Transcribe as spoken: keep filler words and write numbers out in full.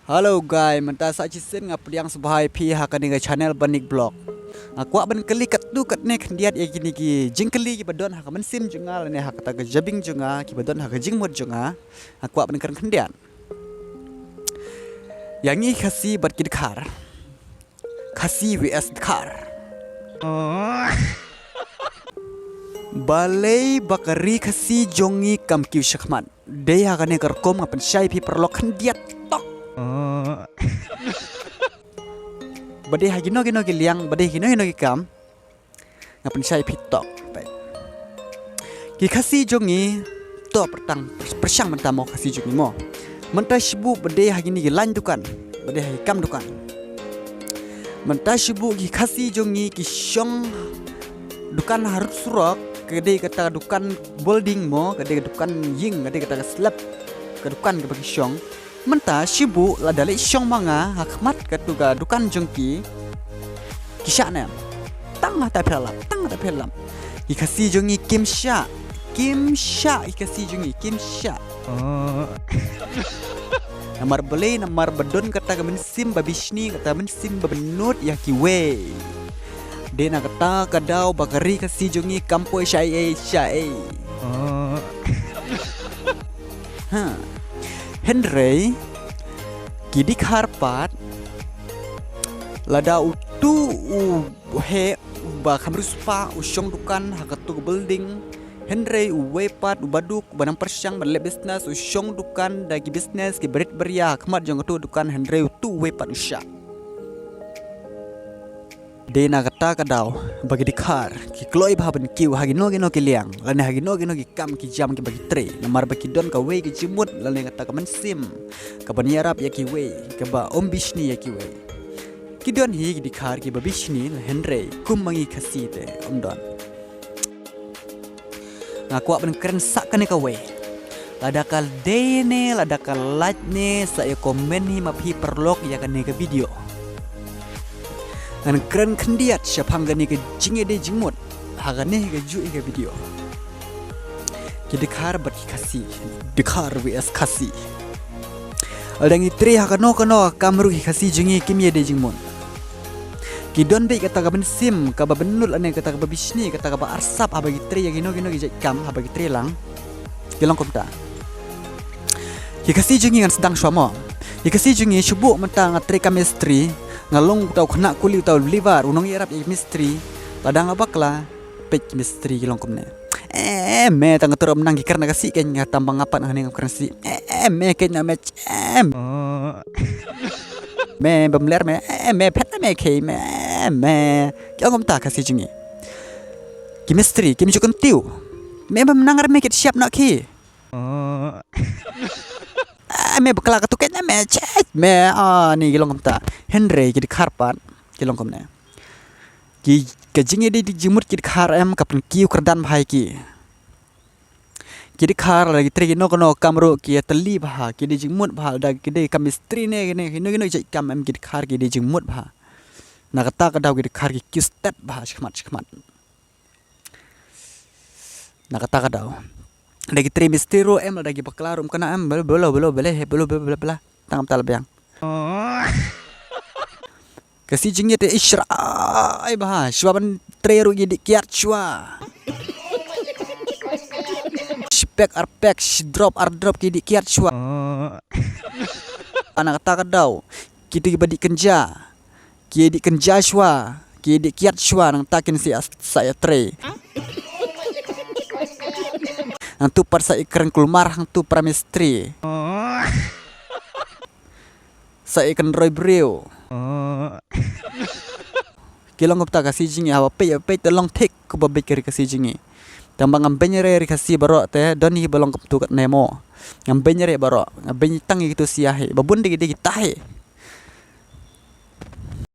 Hello guys, mynta sa shisien nga pdiang sngewbha ïa phi ha kane ka channel Banik Blog. Nga kwah ban kylli katto katne khyndiat ïa kine ki jingkylli kiba don ha ka mynsiem jong nga lane ha kata ka jabieng jong nga kiba don ha ka jingmut jong nga. Nga kwah ban kren khyndiat. Ïa ngi Khasi bad ki Dkhar. Khasi V S Dkhar. Balei ba ka ri Khasi jong ngi kam kiew shakhmat? Dei ha kane ka rukom nga pynshai phi paralok khyndiat tok. Ba dei ha kino kino ki liang, ba dei ha kino kino ki kam. Nga pynshai phi tok. Ki Khasi jong ngi to pyrtang pyrshang mynta mo Khasi jong ngi mo. Mynta shibun ba dei ha kine ki lain dukan, ba dei ha ki kam dukan. Mynta shibun ki Khasi jong ngi ki shong dukan harud surok, ka dei kata ka dukan building mo, ka dei ka dukan ïing, ka dei kata ka slab ka dukan kaba ki shong. Mynta shibun lada leit shong ma nga ha khmat katu ka dukan jong ki, ki shah ne em? Tang hata phi la lap, tang hata phi la lap. Ki Khasi jong ngi kim shah, kim shah, ki Khasi jong ngi kim shah. Namar balei, namar ba don kata ka mynsiem ba bishni, kata ka mynsiem ba bynnud ïa kiwei. Dei na kata ka daw ba ka ri Khasi jong ngi kam poi shah ei ei shah ei. Ha. Hynrei ki Dkhar pat, lada utu u heh uba kham riewspah u shong dukan ha katu ka building, hynrei uwei pat uba duk uba nang pyrshang ban leh business u shong dukan da ki business kiba rit ba ria ha khmat jong katu ka dukan, hynrei utu uwei pat u shah. Dei na kata ka daw ba ki Dkhar ki kloi bha ban kiew ha kino kino ki liang lane ha kino kino ki kam ki jam kiba ki trei, namar ba ki don kawei ka jingmut lane kata ka mynsiem kaban ïarap ïa kiwei, kaba ym bishni ïa kiwei. Ki don hi ki Dkhar kiba bishni, hynrei kum ma ngi Khasi te ym don. Nga kwah ban kren sa kane kawei. Lada ka dei ne, lada ka lait ne, sa ïa comment hi ma phi paralok ïa kane ka video. Ngan kren khyndiat shaphang kane ka jingïadei jingmut ha kane ka juh ïa ka video. Ki Dkhar bad ki Khasi, Dkhar V S Khasi. Lada ngi trei ha kano kano ka kam ruh ki Khasi jong ngi kim ïadei jingmut. Ki don beit kata ka mynsiem kaba bynnud lane kata kaba bishni, kata kaba arsap haba ki trei ïa kino kino ki jait kam haba ki trei lang. Ki long kumta. Ki Khasi jong ngi ngan sdang shuwa mo. Ki Khasi jong ngi shibun mynta nga trei kam mistri, nga long uta u khynnah kuli, uta u labour, u nongïarap ïa ki mistri. Lada nga bakla, peit ki mistri ki long kumne. Eh, me tang ka tyrop nang ki kren na ka si ken, nga tam ba nga pat hangne nga kren si. Eh, me ken na me chem. Me bym ler me, eh, me phet na me khei me, me. Ki ong kumta Khasi jong ngi. Ki mistri kim ju kyntiew. Me bym nang ar me kit siap na ki. Ah, me bakla ka tu ken na me chet me. Ah, ni ki long kumta. Hynrei ki Dkhar pat ki long kumne. Ki, ka jingïadei jingmut ki Dkhar em ka pynkiew kyrdan bha ïa ki. Ki Dkhar lada ki trei kino kino kam ruh ki ïatylli bha, ki dei jingmut bha, lada ki dei kam mistri ne, ne, kino kino jait kam em ki Dkhar ki dei jingmut bha. Na kata ka daw ki Dkhar ki kiew stet bha shakhmat shakhmat. Na kata ka daw. Lada ki trei mistri ruh em, lada ki bakla ruh em kane em, bla bla bla bla bla he bla bla bla bla. Tang ym ta la biang. Khasi jong ngi te ish ra ai bha, shuwa ban trei ruh ki dih kiad shuwa. Shi pek ar pek, shi drop ar drop ki dih kiad shuwa. Ana kata ka daw, kito kiba dih kynja, ki dih kynja shuwa, ki dih kiad shuwa, nangta kin sa, sa ïa trei. Nangtu pat sa ïa kren kulmar hangtu para mistri. Sa ïa kynroi briew. Ki long kumta Khasi jong ngi, haba peit, haba peit te long thik kumba beit ka ri Khasi jong ngi. Tang ba ngam beiñ re ri Khasi baroh te don hi ba long kumtu katne mo. Ngam beiñ re baroh, ngam beiñ tang ïa kitu sia hi. Ba bun de ki de kita hi.